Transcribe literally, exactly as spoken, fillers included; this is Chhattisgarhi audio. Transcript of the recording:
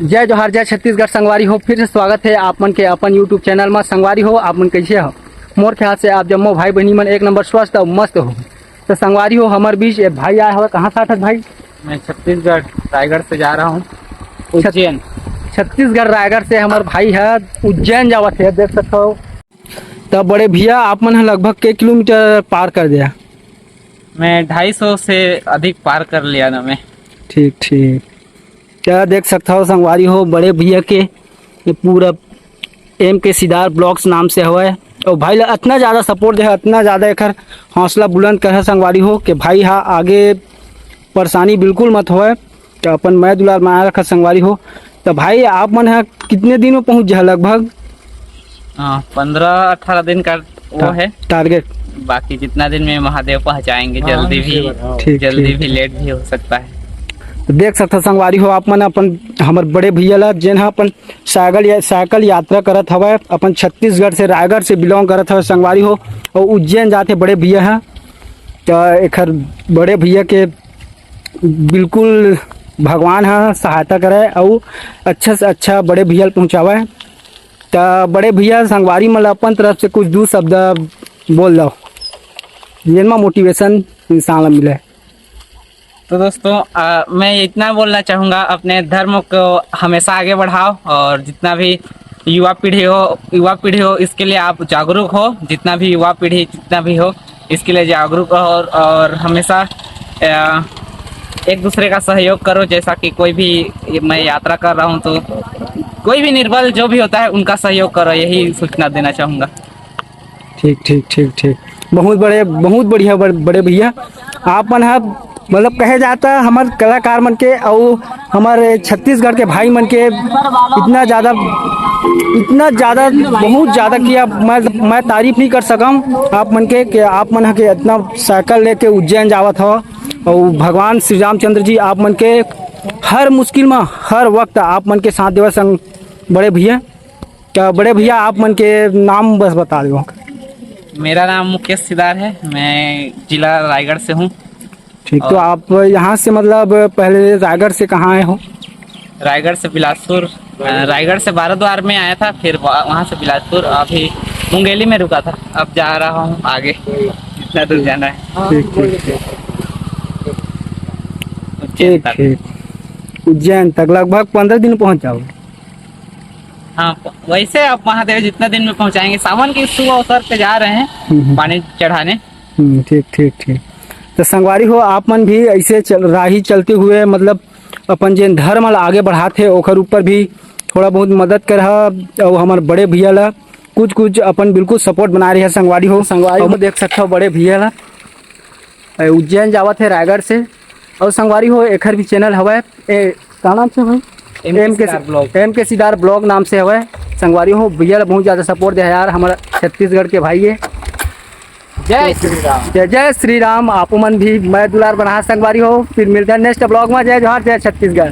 जय जोहार, जय छत्तीसगढ़ संगवारी हो। फिर से स्वागत है आप मन के अपन YouTube चैनल में। संगवारी हो, आप मन कैसे हो? मोर ख्याल से आप जम्मो भाई बहनी मन एक नंबर स्वस्थ और मस्त हो। तो संगवारी हो, हमर बीच एक भाई आए हुए। कहाँ से आथस भाई? मैं छत्तीसगढ़ रायगढ़ से जा रहा हूँ उज्जैन। छत्तीसगढ़ रायगढ़ से हमर भाई है, उज्जैन जावत है, देख सकते हो। तब बड़े भैया, आप मन ह लगभग के किलोमीटर पार कर दिया? मैं ढाई सौ से अधिक पार कर लिया ना मैं। ठीक ठीक। क्या देख सकता हो संगवारी हो, बड़े भैया के ये पूरा एम के सिदार ब्लॉग्स नाम से हवय। और भाई ला इतना ज़्यादा सपोर्ट दे है, इतना ज़्यादा एकर हौसला बुलंद कर है संगवारी हो कि भाई हा आगे परेशानी बिल्कुल मत होए। तो अपन मैं दुलार बना रखा संगवारी हो। तो भाई आप मन हा कितने दिन में पहुँच जा लगभग? हाँ, पन्द्रह अठारह दिन का वो टा-, है टारगेट। बाकी जितना दिन में महादेव पहुँचाएंगे, हाँ, जल्दी भी, ठीक, जल्दी ठीक। भी लेट भी हो सकता है। तो देख सकते हो संगवारी हो आप मन अपन हमर बड़े भैया ला, जेन हा अपन साइकिल या, साइकिल यात्रा करत हवय, अपन छत्तीसगढ़ से, रायगढ़ से बिलोंग करत हवय संगवारी हो, और उज्जैन जाथे बड़े भैया ह। तो एखर बड़े भैया के बिल्कुल भगवान ह सहायता करे अउ अच्छा से अच्छा बड़े भैया ल पहुँचावय। त बड़े भैया संगवारी मन ल अपन तरफ से कुछ दू शब्द बोल दव, जेन म मोटिवेशन इंसान ल मिले। तो दोस्तों, अ, मैं इतना बोलना चाहूँगा, अपने धर्म को हमेशा आगे बढ़ाओ और जितना भी युवा पीढ़ी हो, युवा पीढ़ी हो, इसके लिए आप जागरूक हो। जितना भी युवा पीढ़ी जितना भी हो, इसके लिए जागरूक रहो और, और हमेशा, अ, एक दूसरे का सहयोग करो। जैसा कि कोई भी, मैं यात्रा कर रहा हूँ तो कोई भी निर्बल जो भी होता है उनका सहयोग करो, यही सूचना देना चाहूँगा। ठीक ठीक ठीक ठीक। बहुत बड़े, बहुत बढ़िया बड़-, बड़े भैया, आप मन ह मतलब कहे जाता हमर कलाकार मन के अउ हमर छत्तीसगढ़ के भाई मन के इतना ज़्यादा, इतना ज़्यादा, बहुत ज़्यादा कि आप, मैं, मैं तारीफ नहीं कर सकम आप मन के कि आप मन ह के इतना साइकिल लेके उज्जैन जावत हो। और भगवान श्री रामचंद्र जी आप मन के हर मुश्किल में, हर वक्त आप मन के साथ देवत संग बड़े भैया। क्या बड़े भैया, आप मन के नाम बस बता दो। मेरा नाम मुकेश सिदार है, मैं जिला रायगढ़ से हूँ। ठीक, तो और आप यहाँ से मतलब पहले रायगढ़ से कहाँ आए हो? रायगढ़ से बिलासपुर, अ, रायगढ़ से बाराद्वार में आया था, फिर वह-, वहाँ से बिलासपुर, अभी मुंगेली में रुका था, अब जा रहा हूँ आगे, जितना दूर जाना है। ठीक ठीक ठीक। उज्जैन ठीक तक। ठीक। उज्जैन तक लगभग पन्द्रह दिन पहुँच जाओगे? हाँ, प-, वैसे आप महादेव जितना दिन में पहुँचाएंगे, सावन के शुभ अवसर पे जा रहे हैं हम्म, हम्म। पानी चढ़ाने। हम्म, ठीक ठीक ठीक। तो संगवारी हो, आप मन भी ऐसे चल, राही चलते हुए मतलब अपन जेन धर्म ला आगे बढ़ात हे ओखर ऊपर भी थोड़ा बहुत मदद करहा। और हमर बड़े भैया ला कुछ कुछ अपन बिल्कुल सपोर्ट बना रहे हैं संगवारी हो। संगवारी हो, देख सकते हो बड़े भैया ला, ए, उज्जैन जावत है रायगढ़ से। और संगवारी हो, एखर भी चैनल हवय, ए, का नाम से भाई? एम के एम के सिदार ब्लॉग। एम के सिदार ब्लॉग नाम से हवय। संगवारी हो, भैया ला बहुत ज़्यादा सपोर्ट दे है यार, हमारा छत्तीसगढ़ के भाई है। जय श्री राम। जय जय श्री राम। आप मन भी मैं दुलार बना संगवारी हो, फिर मिलते हैं नेक्स्ट ब्लॉग में। जय जोहार, जय छत्तीसगढ़।